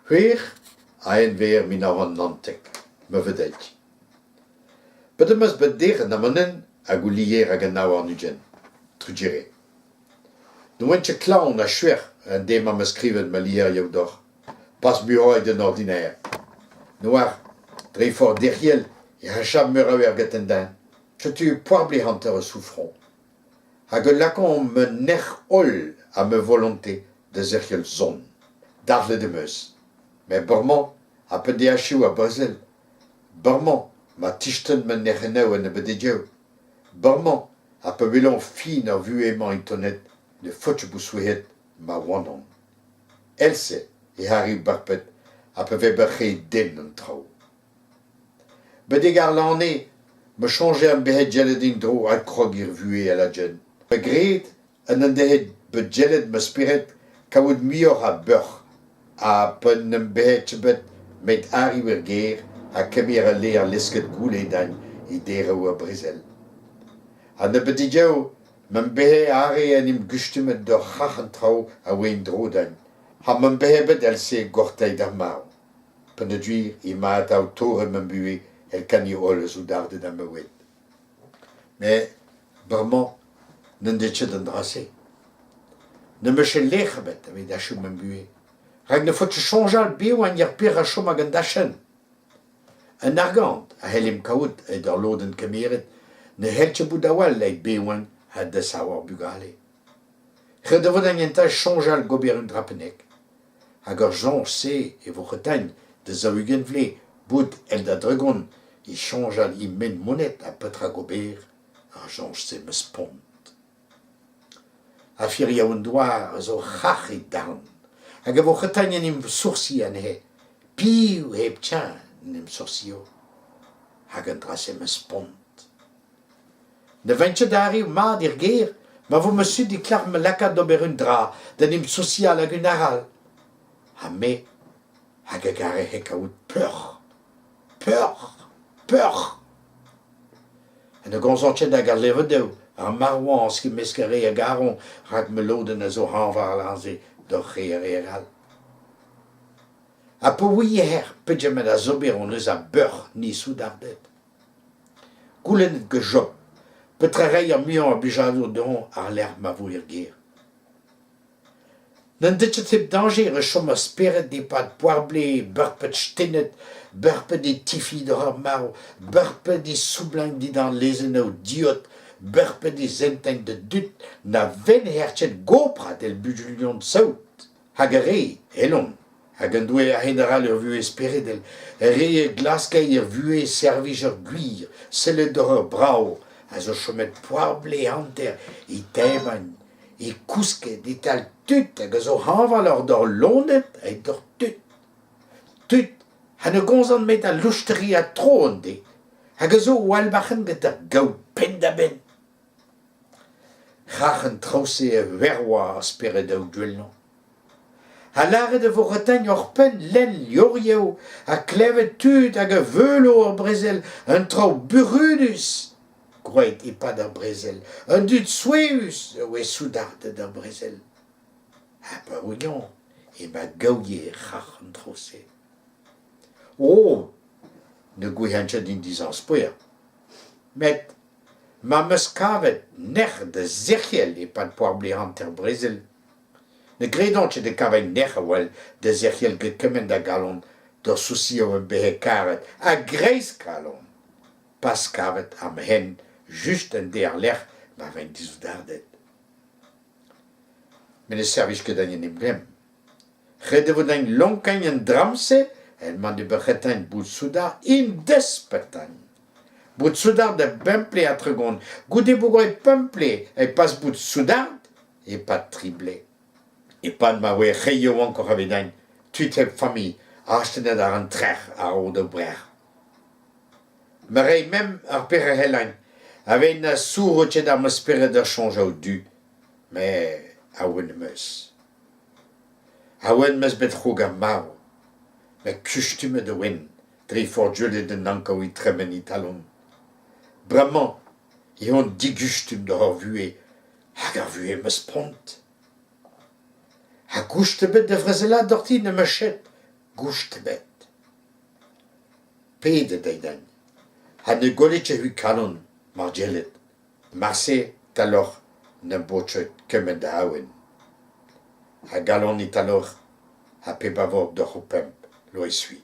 C'hwec'h a Genver 1919, ma vo deit. Bet em eus bet dec'h an amanenn hag ul lizher ag an 29. Trugarez. Ne oan ket klañv na skuizh an deiz ma 'm eus skrivet ma lizherioù deoc'h, pas muioc'h eget an ordinaer. N'oar, dre forzh derc'hel e c'hall meur a eur get an den. Setu poar vloaz hanter o soufrañ. Hag e lakaomp ma nec'h holl ha ma volonte da zerc'hel sonn. Dalc'het em eus. Met bremañ, ha pa 'd achiv ar brezel, bremañ ma tistenn ma nec'hennoù en nebeudioù, bremañ ha pa welan fin ar vuhez-mañ é tonet ne faot ket bout souezhet ma oan on. Èl-se e arriv bepred ha pa vez bepred den an traoù. Betek àrlane ma soñje am behe gellet en-dro adkrog er vuhez a-la-gent. Me 'gred en dehe bet gellet ma spered kaout muioc'h a beoc'h ha pa n'em behe ket bet 'met arriv er gêr ha kemer al lec'h lesket goulle din e deroù ar brezel. Ha nebeudioù ma'm behe arre en em gustumet doc'h rac'h an traoù a oa en-dro din ha ma'm behe bet èl-se gorteiñ d'ar marv. Peogwir emañ atav torret ma buhez èl kaniñ holl soudarded am oed. Met bremañ n'en deus ket an dra-se. N'em eus ket lec'h ebet evit achu ma buhez rak ne faot ket soñjal bevañ er pezh a chom ag an dachenn. An argant a c'hellimp kaout evit ur lodenn kemeret ne c'hell ket bout a-walc'h evit bevañ ha desav ar bugale. Ret e vo da gentañ soñjal gober un dra bennak. Hag ar soñj-se e vo retagn da zaou-ugent vloaz bout èl da dregont e soñjal e-men monet ha petra gober, ar soñj-se ma spont. Aferioù an douar a zo rac'h e darn hag a vo retagn en em soursi anezhe. Piv hepken en em soursio? Hag an dra-se ma spont. Ne vent ket arriv mat er gêr ma vo ma zud e klask ma lakaat d'ober un dra, d'en em soursial hag un arall. Ha me hag a garehe kaout peoc'h, peoc'h, peoc'h. Ha ne gomzan ket ag al levrioù, ar marwañs e-mesk ar re a garan rak ma lodenn a zo hañval aze doc'h re ar re arall. Ha pa ouiec'h pegement a zober hon eus a beoc'h ni soudarded. Goulennet gant Job petra 'ray ar muiañ a blijadur dezhañ àr-lerc'h ma vo er gêr. N'en deus ket hep dañjer e chom ar spered e-pad poar blez berped stennet, berped e tifi doc'h ar marv, berped e soublañ dindan lezennoù diot, berped e sentañ da dud na venn ket goprat èl bugulion saout. Hag ar re, Elon, hag en doe a-hend-arall ur vuhez speredel, ar re a glaske er vuhez servij ur gwir, sellet doc'h ur brav, a zo chomet poar vloaz hanter e tevañ, e kousket e-tal tud hag a zo hañvaloc'h doc'h loened eget doc'h tud. Tud ha ne gomzont 'met a loustri ha tro an deiz, hag a zo o albac'henn get ar gaou penn-da-benn. Rac'h an traoù-se a verv ar speredoù gwellañ. Ha lâret e vo retegn oc'hpenn lenn levrioù ha klevet tud hag a veulo ar brezel, un traoù burzhudus gwraet e-pad ar brezel, un dud souezhus e oe soudarded ar brezel. Ha pa ouian emañ gaouier rac'h an traoù-se. Oh, ne gouezan ket din dizañspoer. Met Ma 'm eus kavet nec'h da zerc'hel e-pad poar bloaz hanter brezel, ne gredan ket e kavin nec'h a-walc'h da zerc'hel get kement a galon d'ur sousioù am behe karet a-greiz kalon, pas kavet am hent just en deiz àr-lerc'h ma vin dizoudardet. Met ne servij ket din en em glemm. Ret e vo din lonkañ an dramm-se el ma ne bec'hetain bout soudard indespetañ. Bout soudard da bemp vloaz ha 30, goude bout graet pemp vloaz e pas bout soudard e-pad tri bloaz. E-pad ma oa re yaouankoc'h evidin, tud hep familh, astennet àr an trec'h a-raok d'o brec'h. Ma ray mem ar pezh a c'hellain, aveit na souro ket ar ma spered ar soñjoù du, met aon am eus. Aon 'm eus bet krog ar marv, met kustumet e oan dre forzh an Ankoù e tremen e-talon. Bremañ eh on digustum doc'h ar vuhez hag ar vuhez ma spont. Ha goust ebet da vrezelat doc'hti n'em eus ket. Goust ebet. Pedet evidon ha ne gollit ket ho kalon mar gellit. Marse taloc'h n'em bo ket kement a aon. A galon e talc'hoc'h ha pep a vod deoc'h ho-pemp, Loeiz Thu.